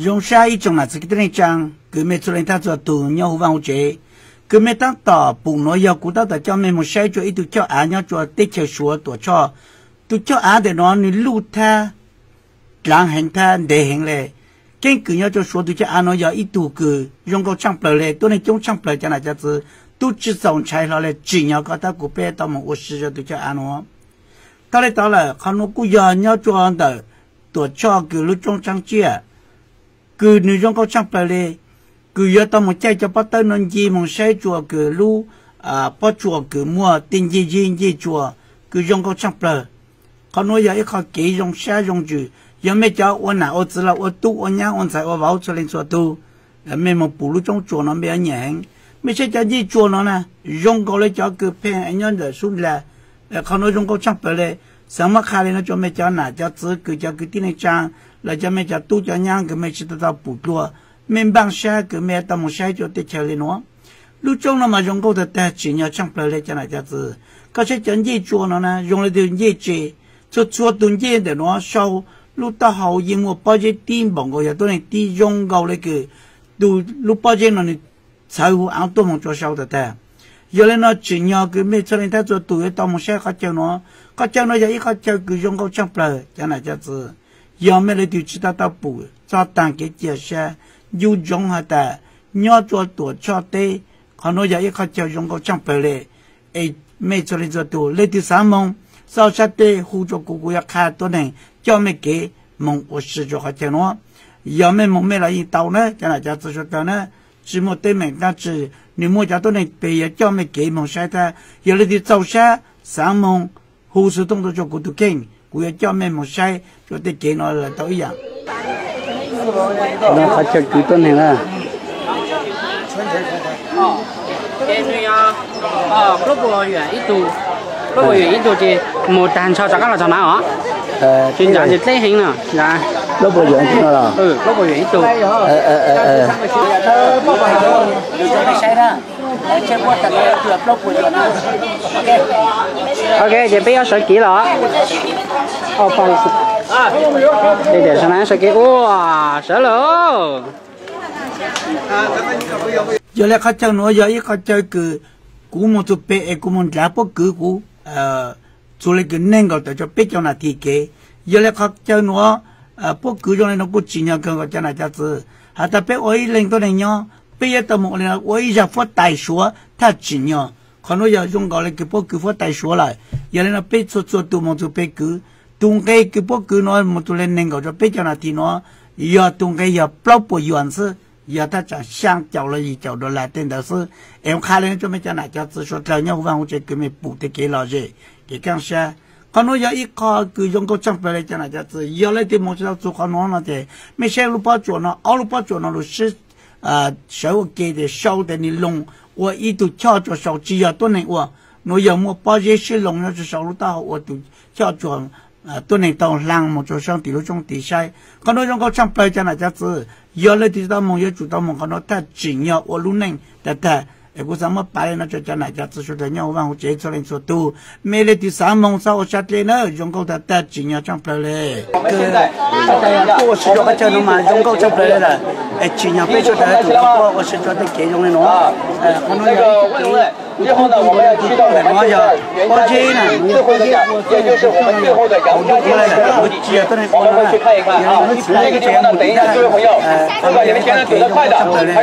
Zoo sab ib tsoom nam txiv kwv tij neej tsaa, kws mej txhua leej thab txhua tug nyob huv vaaj huv tsev. Kws mej taab tom pum nuav yog kuv taab tom coj mej moog saib tsua ib tug choj aav nyob tsua teb chaws Suav Tuam Tshoj. Tug choj aav ntawm nuav nwg luj thab dlaav heev thab ntev heev le. Keeb kwm nyob tsua Suav tug choj aav nuav yog ib tug kws zoo nkauj tshaaj plawg le, tuab neeg coob tshaaj plawg cov nam cov txwv, tub tsi txaus ntshai hlo le. Tsim nyog koj thab kuv peb tau moog ua si rua tug choj aav nuav. Tau le tau lawm, qhov nuav kuj yog nyob tsua ntawm Tuam Tshoj kws lub roob tshaab tsiaj, kws nwg zoo nkauj tshaaj plawg le, kws yuav tau moog caij cov pob tawb nuav nce moog saib tsua kws lub pob tsuas kws muaj tej ncej zeb ncej tsua kws zoo nkauj tshaaj plawg. Qhov nuav yog ib qho kev zoo sab zoo ntsws, yog mej cov ua nam ua txwv los ua tub ua nyab ua ntxhais ua vauv txhua leej txhua tug, mej moog pum lub roob tsuas nuav mej yuav nyiam heev. Mej saib cov ncej tsua nuav na, zoo nkaus le cov kws pheej nyob ntawm sub ndlag. Qhov nuav zoo nkauj tshaaj plawg le. Xaav muab qha le nuav tsua mej cov nam cov txwv kws cov kwv tij neej tsaa los cov mej cov tub cov nyab kws mej tsi tau tau pum dlua, mej npaaj sab kws mej tau moog saib tsua teb chaws le nuav. Lub roob nuav mas zoo nkauj tag tag, tsim nyog tshaaj plawg le cov nam cov txwv. Koj saib cov ncej tsua nuav na zoo le tug ncej tsev. Txhua txhua tug ncej ntawm nuav sau lub taub hau yeej muaj pob zeb tib npaum nkaus, yog tuab neeg tib zoo nkaus le kws tug lub pob zeb nuav nwg txhawv huv aav tuaj moog tsua sau tag tag. Yog le nuav tsim nyog kws mej txhua leej thab txhua tug yuav tau moog saib qhov chaw nuav. Qhov chaw nuav yog ib qhov chaw kws zoo nkauj tshaaj plawg cov nam cov txwv. Yog mej le tug tsi tau tau pum txog taag kev cia sab, ncu ntsoov has tas nyob tsua Tuam Tshoj teb, qhov nuav yog ib qhov chaw zoo nkauj tshaaj plawg le. Es mej txhua leej txhua tug le tug xaav moog, xauj sab teg hu tsua kuv, kuv yuav qha tuab neeg coj mej kev moog ua si tsua qhov chaw nuav. Yog mej moog mej los yeej tau na cov nam cov txwv suav dlawg na. Tsi muaj teeb meem dlaab tsi, nwg muaj cov tuab neeg peg yuav coj mej kev moog saib thab. Yog le tug txaus sab xaav moog, hu xov tooj tuaj tsua kuv tug kheej, kuv yuav coj mej moog saib tsua tej kev nuav lawm tau ib yaam. Qhov chaw kws tuab neeg na. Plaub puas yuam ib tug, plaub puas yuam ib tug ces mus tag ntsho rov qab los txog na os. Tsis ntshaw ces dleb heev no. Plaub puas yuam ib tug no los? Plaub puas yuam ib tug. Ok, ces peb yuav sawv kev los. Sawv kev ua sawv lawm. Yog le qhov chaw nuav yog ib qhov chaw kws kuv moog txug peg es kuv moog ndlav pob kws kuv txug le kws neeg nkaus tawm tsua peb caug nas this kev. Yog le qhov chaw nuav, pob kws zoo le nuav kuj tsim nyog kawg nkaus cov nam cov txwv. Has tas peb ua ib leeg tuab neeg nyob, peb yuav tau moog ua le nuav ua ib zag fuab tais suav thaj tsim nyog. Qhov nuav yog zoo nkaus le kws pob kws fuab tais suav lawm. Yog le nuav peb txhua txhua tug moog txug peg kws, tug nqe kws pob kws nuav moog txug le neeg nkaus tsua peb caug nas this nuav, yog tug nqe yog plaub puas yuam xwb, yog thaj tsam xyaa caum los yim caum dollar tej ntawd xwb. Es qha le nuav tsua mej cov nam cov txwv suav dlawg nyob huv vaaj huv tsev kws mej pum tej kev lom zem, kev kaaj sab. Qhov nuav yog ib qho kws zoo nkauj tshaaj plawg le cov nam cov txwv. Yog leej twg moog tsi tau txug qhov nuav no ces mej saib lub pob tsuas no, ob lub pob tsuas no lug sib sawv ua ke tes sau tes nwg loo ua ib tug choj tsua sau, tsis yog tuab neeg ua. Nuav yog muaj pob zeb sib loo nyob tsua sau lub taub hau ua tug choj tsua tuab neeg tau hlaa moog tsua sab tim lub roob tid saib. Qhov nuav zoo nkauj tshaaj plawg cov nam cov txwv. Yog leej twg tsis tau moog yuav tsum tau moog qhov nuav thaj tsim nyog ua lub neej tag tag. Es kuv xaav muab pav le nuav tsua cov nam cov txwv suav dlawg nyob huv vaaj huv tsev txhua leej txhua tug. Mej leej twg xaav moog txhob ua sab dleb na, zoo nkauj tag tag tsim nyog tshaaj plawg le. Tuaj ua si rua qhov chaw nuav mas zoo nkauj tshaaj plawg le lawm. Es tsim nyog peb suav dlawg tau tuaj ua si rua tej kev zoo le nuav. Qhov nuav yog ib kev ntawm nuav yog pob zeb na, pob zeb ua txuj hauv ntuj le lawm, tsis yog tuab neeg ua no na. Yog ib txhia ib txhia mus tim tag, qhov nuav yog ib qho kev zoo nkauj tshaaj plawg le.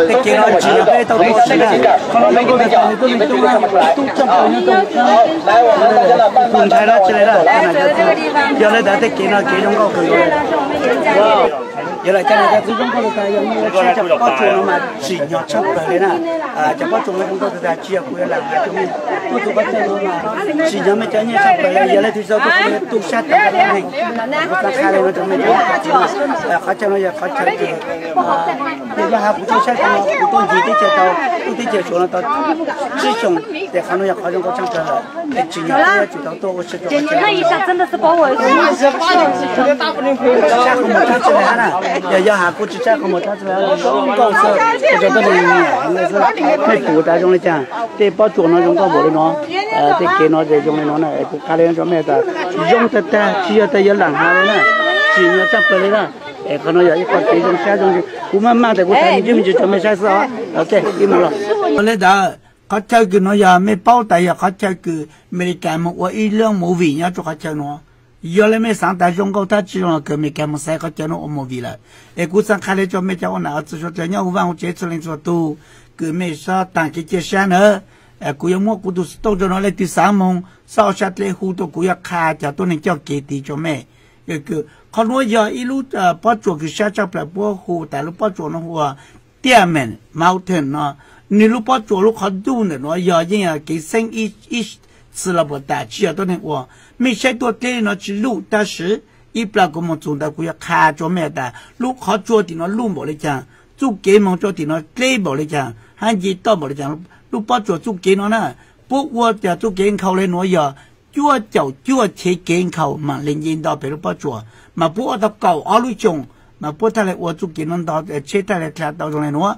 Tej kev no tsim nyog peb tau tuaj ua si na. Qhov nuav zoo nkauj tag tag, tuab neeg coob, tub tshaaj plawg nyob rua tus ntshai dlaab tsi le na. Yog le ntawd tej kev no kev zoo nkauj kawg nkaus le. Yog lawm cov nam cov txwv, zoo nkauj tag tag, yog mej saib cov pob tsuas no mas tsim nyog tshaaj plawg le na. Cov pob tsuas no zoo nkauj tag tag, tsis yog kuv yuav lam has rua mej, tuaj txug qhov chaw no mas tsim nyog mej cov nyiaj tshaaj plawg le. Yog leej twg tau tuaj kuv yuav tu sab tawm koj neeg. Kuv xaav qha le nuav rua mej cov nam cov txwv, qhov chaw no yog qhov chaw kws yog has kuv tuaj saib tau no, kuv tuaj ncig teb chaws tau, tuaj teb chaws Suav no tau tsib xyoos, tes qhov no yog qhov zoo nkauj tshaaj plawg lawm. Es tsim nyog peb yuav tsum tau tuaj ua si rua qhov chaw no. Tsis tshaj qhov muag dlaab tsi le hab na, yog yog has kuv tsis tshaj qhov muag dlaab tsi le hab, zoo nkauj xwb, ua rua tuab neeg nyiam heev le xwb. Mej pum tas zoo le caag, tej pob tsuas no zoo nkauj npaum le nuav, tej kev no tes zoo le nuav na. Es kuv qha le nuav rua mej tas zoo tag tag, tsis yog tas yuav lam has le na, tsim nyog tshaaj plawg le na. Qhov no yog ib qho kev zoo sab zoo, kuv maj maj tas kuv tham me ntsis me ntsis rau mej saib xwb os. Ok, ib mus los. Li ntawd, qhov chaw kws no yog mej paub tas yog qhov chaw kws Amelikas moog ua ib lub movie nyob rua qhov chaw no. Yog le mej xaav tas zoo nkauj thab tsi zoo los kws Amelikas moog xaiv qhov chaw no ua movie lawm. Es kuv xaav qha le rua mej cov ua nam ua txiv suav dlawg nyob huv vaaj huv tsev txhua leej txhua tug, kws mej sab taag kev cia sab na. Kuv yuav muab kuv tug xov tooj rua no, leej twg xaav moog xob ua sab dleb hu tuaj, kuv yuav qha cov tuab neeg coj kev tid rua mej. Qhov nuav yog ib lub pob tsuas kws sab tshaj plawg, puab hu tas lub pob tsuas no hu ua Diamond Mountain no. Nwg lub pob tsuas lub qhov ntuj ntawm nuav yog yeej yog kev xeeb ib txhis los puas tas, tsi yog tuab neeg ua. Mej saib tuaj dleb no tsi luj, tab sis ib plag kuv moog txug ntawd kuv yuav qha rua mej tas lub qhov tsua tim no luj npaum le caag, txuj kev moog rua tim no dleb npaum le caag hab nce toj npaum le caag. Lub pob tsuas txuj kev no na, puab ua cov txuj kev nkhaus le nuav yog cuaj caum cuaj chev kev nkhaus maam le nce nto pem lub pob tsuas, mas puab ua tau kaum ob lub xyoos mas puab thaj le ua txuj kev no nto, tsheb thaj le dlha tau zoo le nuav.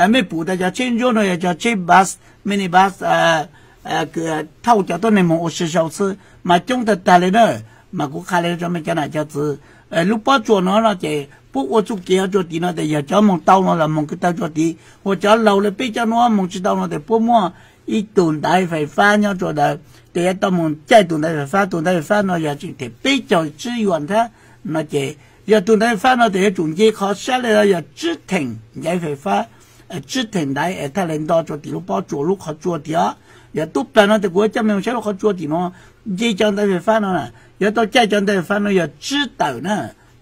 Mej pum tas cov tsheb ntsuab no yog cov tsheb bus, minibus, thauj cov tuab neeg moog ua si sau xwb mas coob tag tag le na. Mas kuv qha le rua mej cov nam cov txwv, lub pob tsuas no no ces puab ua txuj kev rua tim no tes yog cov moog tau no los moog kwv tawg rua tid, ua cov laug le peb cov nuav moog tsi tau no tes puab muaj ib tug ntaiv fais fab nyob rua ntawd, tes yuav tau moog caij tug ntaiv fais fab. Tug ntaiv fais fab no yog tseem them peb caug tsib yuam nthab no ces yog tug ntaiv fais fab no tes yuav tsum nce qhov sab le yog tsib theem ntaiv fais fab, tsib theem ntaiv es thaj le nto rua tim lub pob tsuas lub qhov tsua tid os. Yog tub plag no tes kuv yuav coj mej moog saib lub qhov tsua tim no, nce cov ntaiv fais fab no na, yuav tau caij cov ntaiv fais fab no yog tsib tawm na,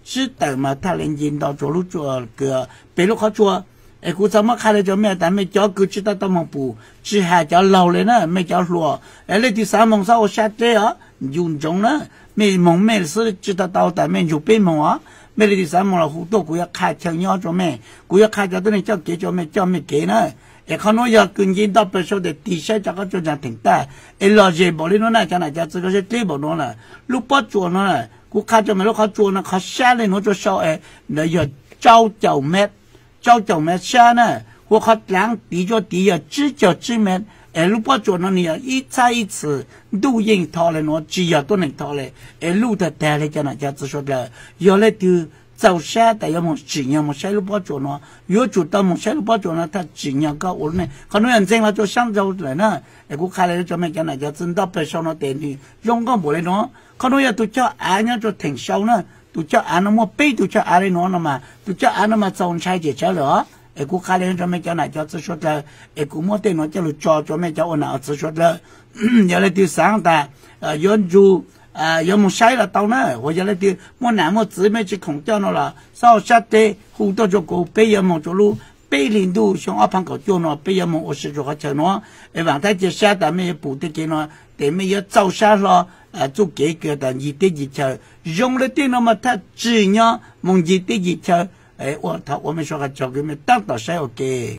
tsib tawm mas thaj le nce nto rua lub tsua, pem lub qhov tsua. Es kuv txhaj muab qha le rua mej tas mej cov kws tsi tau tau moog pum, tsi has cov laug le na, mej cov hluas, es leej twg xaav moog xob ua sab dleb os, ncu ntsoov na, mej moog mej xwb tsi tau tau tas mej ntsug peb moog os. Mej leej twg xaav moog los hu tuaj kuv yuav qha chaw nyob rua mej, kuv yuav qha cov tuab neeg coj kev rua mej coj mej kev na. Es qhov nuav yog kws nce nto pawg sau tes tig saib rov qab rua nraag theem tag, es lom zem npaum le nuav na cov nam cov txwv, koj saib dleb npaum nuav na. Lub pob tsuas no, kuv qha rua mej lub qhov tsua no qhov sab le nuav rua sau es ntawd yog rau caum mev, rau caum mev sab na, hu ua qhov dlaav tiv rua tid yog tsib caug tsib mev. Es lub pob tsuas no nwg yog ib txhab ib txhis, ntuj yeej tho le nuav, tsi yog tuab neeg tho le, es luj tag tag le cov nam cov txwv suav dlawg. Yog leej twg txaus sab tas yuav moog tsim nyog moog saib lub pob tsuas no, yuav tsum tau moog saib lub pob tsuas no thaj tsim nyog koj ua lub neej. Qhov nuav yog ntxeeg los rua saab nrau lawm na. Es kuv qha le rua mej cov nam cov txwv, nto pawg sau no tes nwg zoo nkauj npaum le nuav. Qhov nuav yog tug choj av nyob rua theem sau na. Tug choj av no muaj peb tug choj av le nuav no mas, tug choj av no mas txaus ntshai cem tsawv lawm os. Es kuv qha le rua mej cov nam cov txwv suav dlawg, es kuv muab tej nuav coj lug tso rua mej cov ua nam ua txwv suav dlawg. Yog leej twg xaav tas yuav ntsug, yuav moog saib los tau na, uas yog leej twg muaj nam muaj txwv mej tsi khoom coj no los xob ua sab dleb hu tuaj rua kuv, peb yuav moog rua lub peb hli ntuj xyoo ob phav kaum cuaj no peb yuav moog ua si rua qhov chaw nuav. Es vaam thaib cia sab tas mej yuav pum tej kev no, tes mej yuav txaus sab hlo txuj kev kws tas ncig teb ncig chaw. Zoo le tej no mas thaj tsim nyog moog ncig teb ncig chaw. Ua thov ua mej suav qhov chaw kws mej taab tom saib ua ke.